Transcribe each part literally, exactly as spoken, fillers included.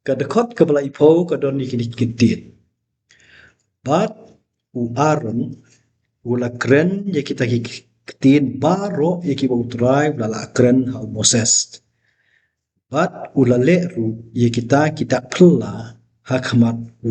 Ka dkhot kaba laiphew ka don ïa kine ki ktien. Bad u Aaron u la kren ïa kita ki ktien baroh ïa kiba U Trai u la lah kren ha u Moses. Bad u la leh ruh ïa kita ki dak phylla ha khmat u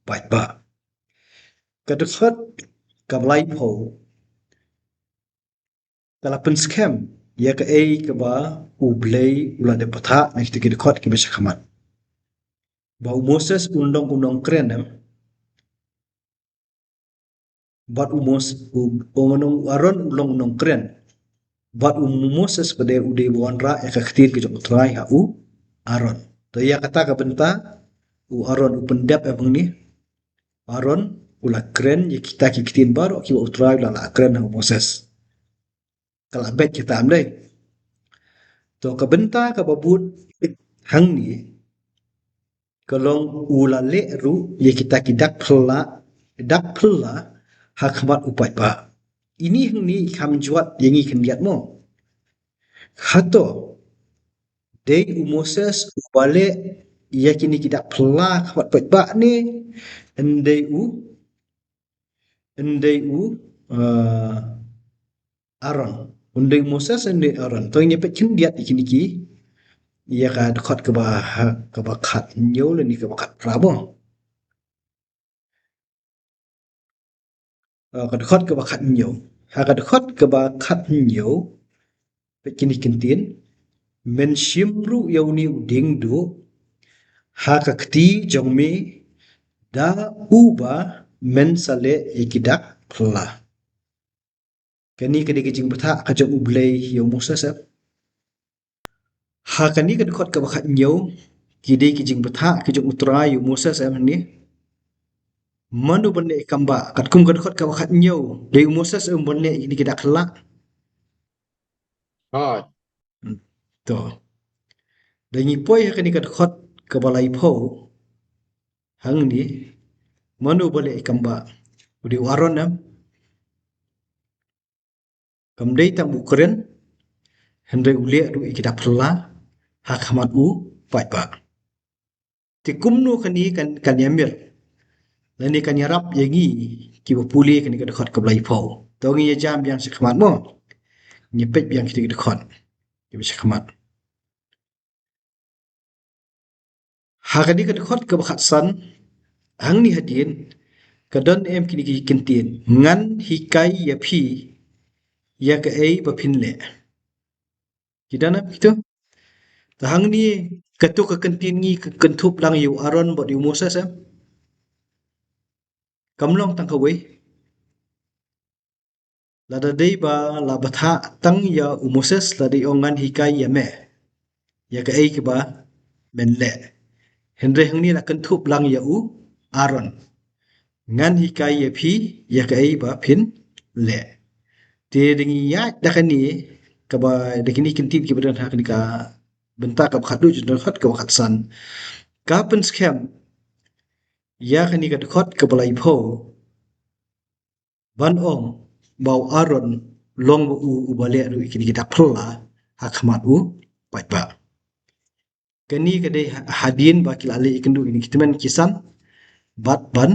paidbah. Ka dkhot kaba laiphew ka la pynskhem ïa kaei kaba U Blei u la dep batai na kita ki dkhot kiba sha khmat. Ba u Moses un long u nongkren, em. Bad u Mos-, u, u nong-, u Aaron u long u nongkren. Bad u Moses pat u dei u wanrah ïa ka ktien ka jong U Trai ha u Aaron. To ïa kata ka bynta u Aaron u pyndep, em, hangne. Aaron u la kren ïa kita ki ktien baroh kiba U Trai u la lah kren ha u Moses. Ka la beit kita, em, dei. To ka bynta kaba bud hangne ka long u la leh ruh ïa kita ki dak phylla, dak phylla ha khmat u paidbah. Ine hangne i kham jwat ïa ngi khyndiat mo. Hato dei u Moses uba leh ïa kine ki dak phylla ha khmat paidbah ne ym dei u, ym dei u, eh, Aaron? Ym dei u Moses, ym dei Aaron. To ngin ïa peit khyndiat ïa kine ki, ïa ka dkhot kaba, kaba khathynñiew lane kaba khatphra mo. Ah, ka dkhot kaba khathynñiew. Ha ka dkhot kaba khathynñiew, peit kine ki ktien. Men shim ruh ïa une u dieng duh ha ka kti jong me da uba men sa leh ïa ki dak phylla. Kane ka dei ka jingbatai ka jong U Blei ïa u Moses, em. Ha kane ka dkhot kaba khathynñiew, ki dei ki jingbatai ki jong U Trai ïa u Moses, em, hangne. Mano ban leh ïa ki kambah, katkum ka dkhot kaba khathynñiew, dei u Moses, em, ban leh ïa kine ki dak phylla? Hooid. Hmm. To. Da ngi poi ha kane ka dkhot kaba laiphew, hangne, mano ba leh ïa ki kambah? U dei u Aaron, em. Kam dei tang u kren, hynrei u leh ruh ïa ki dak phylla ha khmat u paidbah. Te kumno kane kan, kan ïamir lane kan ïarap ïa ngi kiba pule kane ka dkhot kaba laiphew? To ngin ïa jam biang sha khmat mo. Ngin ïa peit biang kita ki dkhot kiba sha khmat. Ha kane ka dkhot kaba khatsan, hangne hadien, ka don, em, kine ki ktien. Ngan hikai ïa phi ïa kaei ba phin leh. Ki don, em, kito? Te hangne, kato ka kyntien ngi ka kynthup lang ïa u Aaron bad ïa u Moses, em? Kam long tang kawei. Lada dei ba la batai tang ïa u Moses, la dei ong ngan hikai ïa me ïa kaei kaba men leh. Hynrei hangne la kynthup lang ïa u Aaron. Ngan hikai ïa phi ïa kaei ba phin leh. Te da ngi ïaid da kane kaba, da kine ki ktien kiba don ha kane ka bynta kaba khatduh jong ka dkhot kaba khatsan, ka pynskhem ïa kane ka dkhot kaba laiphew ban ong ba u Aaron long ba u uba leh ruh ïa kine ki dak phylla ha khmat u paidbah. Kane ka dei ha-, hadien ba ki la leh ïakynduh ïa kine ki tymmen ki san bad ban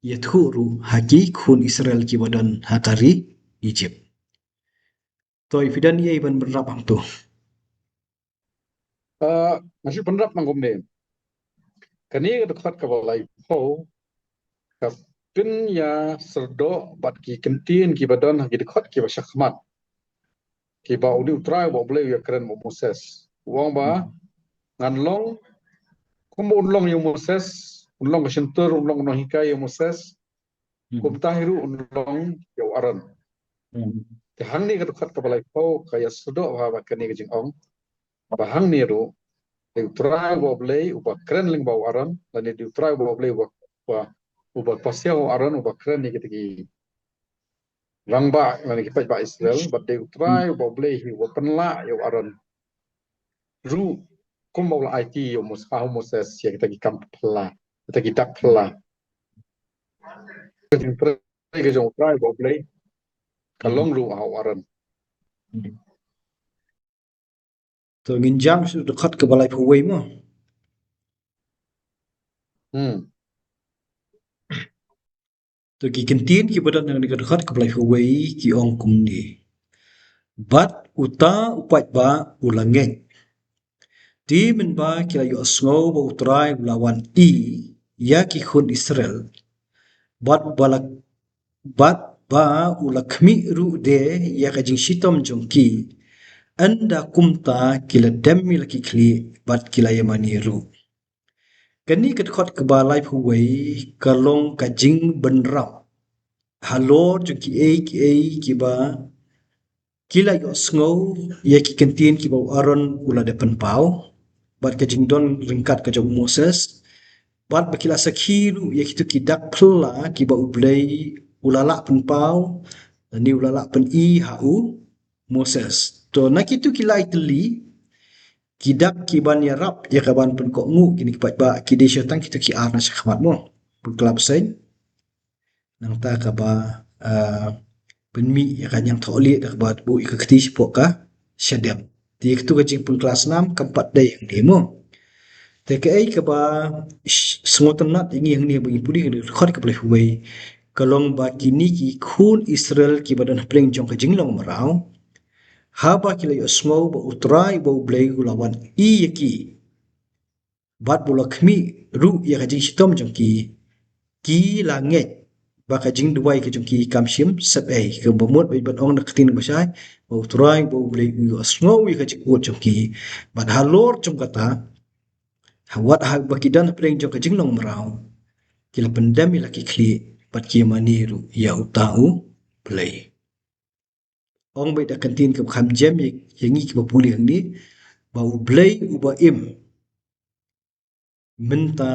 ïathuh ruh ha ki khun Israel kiba don ha ka ri Egypt. To, phi don ei ban bynrap hangto? Ah, nga shu bynrap nangkum ne. Kane ka dkhot kaba laiphew ka pynïasyrdoh bad ki ktien kiba don ha ki dkhot kiba shakhmat, kiba une U Trai ba U Blei u ïakren bad u Moses. U ong ba, hmm, ngan long, kumba un long ïa u Moses, un long ka shyntur, un long u nonghikai ïa u Moses, hmm, kumta hi ruh un long ïa u Aaron. Hmm. Te hangne ka dkhot kaba laiphew ka ïasyrdoh bha bad kane ka jingong ba hangne ruh dei U Trai uba U Blei uba kren lyngba u Aaron, lane dei U Trai uba U Blei uba, uba, uba pasiaw u Aaron uba kren ïa kita ki rangbah lane ki paidbah Israel, bad dei U Trai, hmm, uba U Blei hi uba pynlah ïa u Aaron ruh kumba u la aiti ïa u Mos-, ha u Moses ïa kita ki kam phylla, kita ki dak phylla. Ka jingtrei ka jong U Trai uba U Blei ka, hmm, long ruh ha u Aaron. Hmm. To ngin jam sha dkhot kaba laiphew wei mo. Hmm. To ki kyntien kiba don ha kane ka dkhot kaba laiphew wei ki ong kumne. Bad uta u paidbah u la ngeit. Te mynba ki la ïohsngew ba U Trai u la wan ïa ki khun Israel. Bad ba la, bad ba u la khmih ruh de ïa ka jingshitom jong ki. Ynda kumta ki la dem ïa la ki khlieh bad ki la ïamane ruh. Kane ka dkhot kaba laiphew wei ka long ka jingbynrap halor jong kiei kiei kiba ki la ïohsngew ïa ki kyntien kiba u Aaron u la dep pynpaw bad ka jingdon ryngkat ka jong u Moses bad ba ki la sakhi ruh ïa kito ki dak phylla kiba U Blei u la lah pynpaw lane u la lah pyni ha u Moses. To na kito ki lai tylli ki dak kiban ïarap ïa kaban pynkohnguh kine ki paidbah ki dei sha tang kito ki ar na shakhmat mo. Pynkylla bseiñ. Nangta kaba, ah, pynmih ïa ka ñiangthohlieh da kaba buh ïa ka kti shapoh ka shadem. Te ïa kito ka jingpynkylla snam kam pat dei hangne mo. Te kaei kaba sh-, sngewtynnat ïa ngi hangne ba ngi pule hangne dkhot kaba laiphew wei ka long ba kine ki khun Israel kiba don hapdeng jong ka jinglong mraw. Haba ki la ïohsngew ba U Trai ba U Blei u la wan ïa ki. Bad ba u la khmih ruh ïa ka jingshitom jong ki. Ki la ngeit ba ka jingduwai ka jong ki kam shym sep ei, kaba mut ba ban ong na ka ktien ba shai ba U Trai ba U Blei u ïohsngew ïa ka jingud jong ki. Bad halor jong kata, ha wat haba ki don hapdeng jong ka jinglong mraw, ki la pyndem ïa la ki khlieh bad ki ïamane ruh ïa uta U Blei. Ong beit da ka ktien kaba kham jem ïa, ïa ngi kiba pule hangne ba U Blei uba im mynta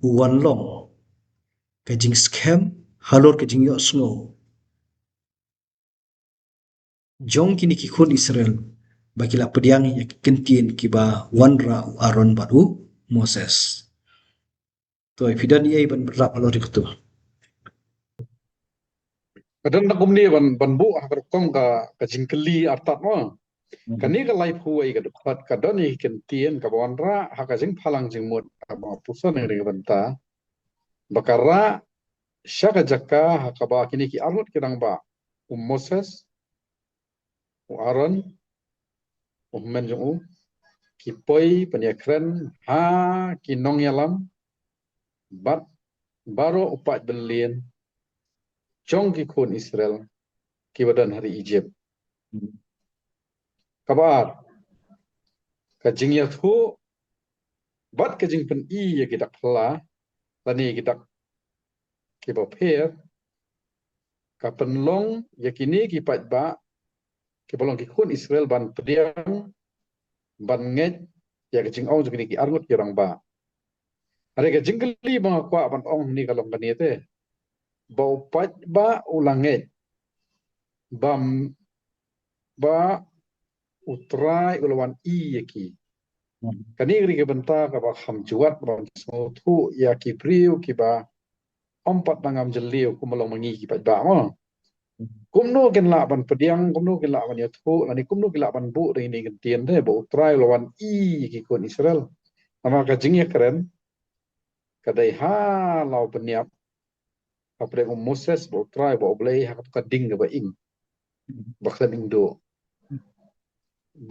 u wan long ka jingskhem halor ka jingïohsngew jong kine ki khun Israel ba ki la pdiang ïa ki kyntien kiba wanrah u Aaron bad u Moses. To, phi don ei ban rap halor ïa kata? Ka don da kumne ban, ban buh ha ka rukom ka, ka jingkylli artat mo. Mhm. Kane ka laiphew wei ka dkhot ka don ïa ki kyntien kaba wanrah ha ka jingphalang jingmut kaba puson ïa ka bynta ba ka rah sha ka jaka ha kaba kine ki arngut ki rangbah, u Moses, u Aaron, u hynmen jong u, ki poi pynïakren ha ki nongïalam bad baroh u paid byllien jong ki khun Israel kiba don ha ri Egypt. Kaba ar, ka jingïathuh bad ka jingpyni ïa ki dak phylla lane ki dak kiba pher ka pynlong ïa kine ki paidbah kiba long ki khun Israel ban pdiang ban ngeit ïa ka jingong jong kine ki arngut ki rangbah. Hynrei ka jingkylli ba nga kwah ban ong hangne ka long kane te, ba u paidbah u la ngeit ba, ba U Trai u la wan ïa ki. Hmm. Kane ka dei ka bynta kaba kham jwat ban sngewthuh ïa ki briew kiba ym pat nang ngam jylliew kum long ma ngi ki paidbah mo. Hmm. Kumno kin lah ban pdiang, kumno kin lah ban ïathuh, lane kumno kin lah ban buh da kine ki kyntien te ba U Trai u la wan ïa ki khun Israel. Namar ka jingïakren ka dei ha la u pynïap hapdeng u Moses bad U Trai bad U Blei ha kato ka ding kaba ing, ba khlem ing duh.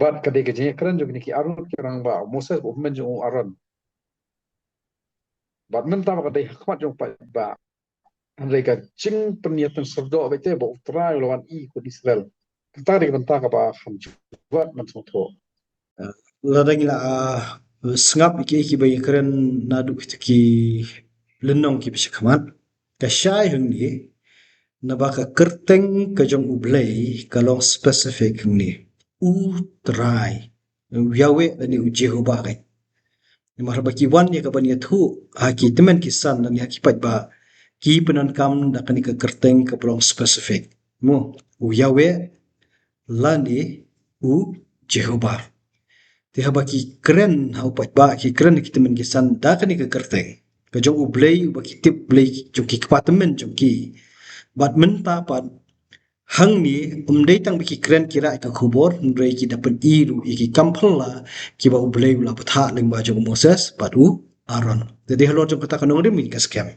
Bad ka dei ka jingïakren jong kine ki arngut ki rangbah, u Moses bad u hynmen jong u Aaron. Bad mynta ba ka dei ha khmat jong u paidbah, hynrei ka jingpynïathuh syrdoh beit te ba U Trai u la wan ïa ki khun Israel. Kata ka dei ka bynta kaba kham jwat ban sngewthuh. Lada ngi la, ah, sngap ïa ki, ïa kiba ïakren naduh kito ki lynnong kiba sha khmat, ka shai hangne naba ka kyrteng ka jong U Blei ka long specific hangne. U Trai, u Yahweh lane u Jehovah, right? Namar haba ki wan ïa kaban ïathuh ha ki tymmen ki san lane ha ki paidbah, ki pyndonkam da kane ka kyrteng kaba long specific. Mo, u Yahweh lane u Jehovah. Te haba ki kren ha u paidbah, ki kren ha ki tymmen ki san da kane ka kyrteng ka jong U Blei uba ki tip Blei jong ki kpa tymmen jong ki. Bad mynta pat hangne ym dei tang ba ki kren ki rah ïa ka khubor, hynrei ki da pyni ruh ïa ki kam phylla kiba U Blei u la bthah lyngba jong u Moses bad u Aaron. Te dei halor jong kata ka nongrim ngi ka skhem.